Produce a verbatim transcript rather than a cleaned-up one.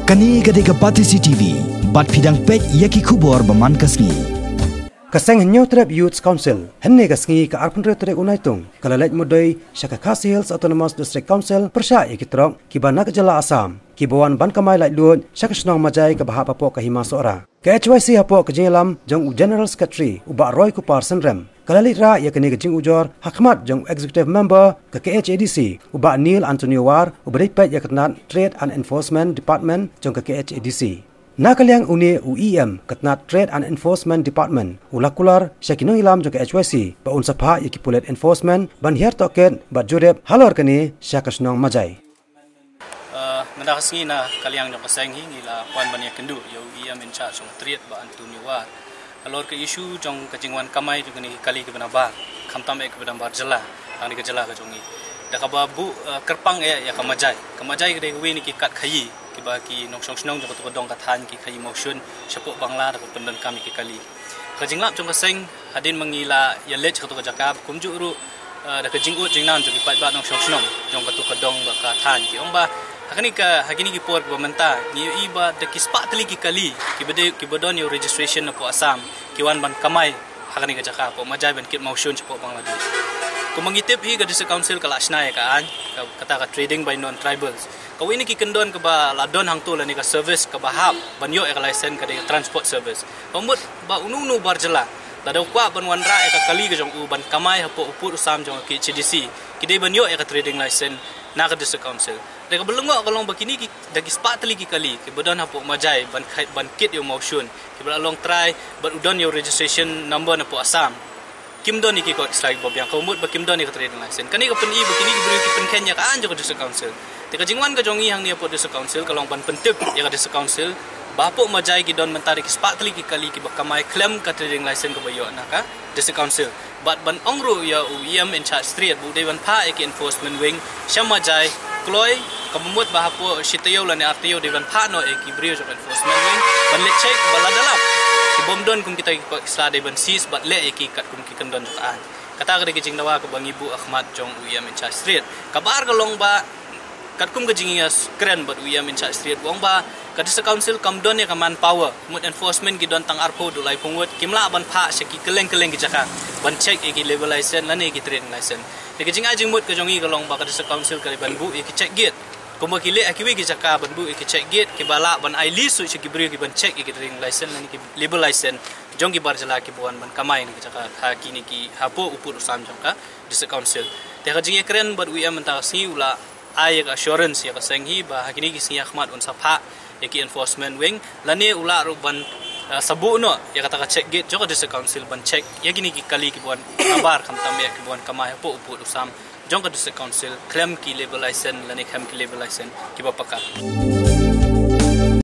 Kane ka dei ka Batesi T V, bad phi dang peit ïa ki khubor ba man ka sngi. Ka seng Hynñiewtrep Youth Council, hynne ka sngi ka arphew hynriew tarik u Naitung, ka la leit mudui sha ka Khasi Hills Autonomous District Council pyrshah ïa ki trok kiba na ka jylla Assam, kiba wan ban kamai laitluid sha ka shnong Majai kaba hap hapoh ka Hima Sohra. Ka H Y C hapoh ka jingïalam jong u General Secretary u Bah Roy Kupar Synrem, ka la leit rah ïa kane ka jingujor ha khmat jong u Executive Member ka K H A D C, u Bah Neil Antonio War, uba dei peit ïa ka tnat Trade and Enforcement Department jong ka K H A D C. Na ka liang une u E M ka tnat Trade and Enforcement Department u la kular sha ki nongïalam jong ka H Y C ba un sa phah ïa ki pulit enforcement ban hiar tohkit bad jurip halor kane sha ka shnong Majai. Uh, mynta ka sngi na ka liang jong ka seng hi ngi la wan ban ïakynduh ïa u E M in charge jong Trade, Bah Antonio War, halor ka issue jong ka jingwan kamai jong kine ki kali kiba nabar, khamtam eh kiba nabar jylla, tang ne ka jylla ka jong ngi. Da kaba buh, uh, kyrpang eh ïa ka Majai. Ka Majai ka dei kawei na ki kat khaïi kiba ki nongshong shnong jong kato ka dong ka thaiñ ki khaïi mawshun shapoh Bangla da ka pyndonkam ïa ki kali. Ka jinglap jong ka seng hadien ba ngi la ïaleit sha kato ka jaka, kumjuh ruh, eh, da ka jingud jingnang jong ki paidbah nongshong shnong jong kato ka dong bad ka thaiñ, ki ong ba ha kane ka, ha kine ki por kiba mynta ngi ïohi ba da ki spah tylli ki kali kiba dei, kiba don ïa u registration napoh Assam, ki wan ban kamai ha kane ka jaka hapoh Majai ban kit mawshun shapoh Bangladesh. Kumba ngi tip hi, ka District Council ka la shna ïa ka aiñ, ka, kata ka Trading by Non-Tribals. Kawei na ki kyndon kaba la don hangto lane ka service kaba hap ban ïoh ïa ka license ka dei ka transport service. Ba mut ba uno uno u bar jylla lada u kwah ban wanrah ïa ka kali ka jong u ban kamai hapoh u pud u sam jong ka K H A D C, ki dei ban ïoh ïa ka trading license na ka District Council. Da kaba lyngngoh ka long ba kine ki, da ki spah tylli ki kali kiba don hapoh Majai ban khai, ban kit ïa u mawshun, kiba la long trai bad u don ïa u registration number napoh Assam, kim don ïa ki kot ki sla kiba biang, ka mut ba kim don ïa ka trading license. Kane ka pyni ba kine ki briew ki pynkheiñ ïa ka aiñ jong ka District Council. Te ka jingwan ka jong ngi hangne hapoh District Council ka long ban pyntip ïa ka District Council ba hapoh Majai ki don mynta da ki spah tylli ki kali kiba kamai khlem ka trading license kaba ïoh na ka District Council. Bad ban ong ruh ïa u E M in charge Trade ba u dei ban phah ïa ki enforcement wing sha Majai kloi, kaba mut ba hapoh shi taïew lane ar taïew dei ban phah noh ïa ki briew jong enforcement wing ban leit check ba lada lap ki bym don kum kita ki kot ki sla dei ban seize bad leh ïa ki katkum ki kyndon jong ka aiñ. Kata ka dei ka jingdawa kaba ngi buh ha khmat jong u E M in charge Trade. Kaba ar ka long ba katkum ka jingïakren bad u E M in charge Trade, u ong ba ka District Council kam don ïa ka manpower, mut enforcement ki don tang arphew haduh laiphew ngut, kim lah ban phah sha ki kylleng kylleng ki jaka ban check ïa ki labour license lane ki trading license. Te ka jingai jingmut ka jong ngi ka long ba ka District Council ka dei ban buh ïa ki check gate, kumba ki leh ha kiwei ki jaka, ban buh ïa ki check gate kiba lah ban ai lease shuh sha ki briew ki ban check ïa ki trading license lane ki labour license jong ki bar jylla kiba wan ban kamai na ki jaka ha kine ki, hapoh u pud u sam jong ka District Council. Te ka jingïakren bad u E M mynta ka sngi u la ai ïa ka assurance ïa ka seng hi ba ha kine ki sngi ha khmat un sa phah ïa ki enforcement wing lane u lah ruh ban, eh, sa buh noh ïa kata ka check gate jong ka District Council ban check ïa kine ki kali kiba wan nabar, khamtam eh kiba wan kamai hapoh u pud u sam jong ka District Council khlem ki labour license lane khlem ki labour license kiba paka.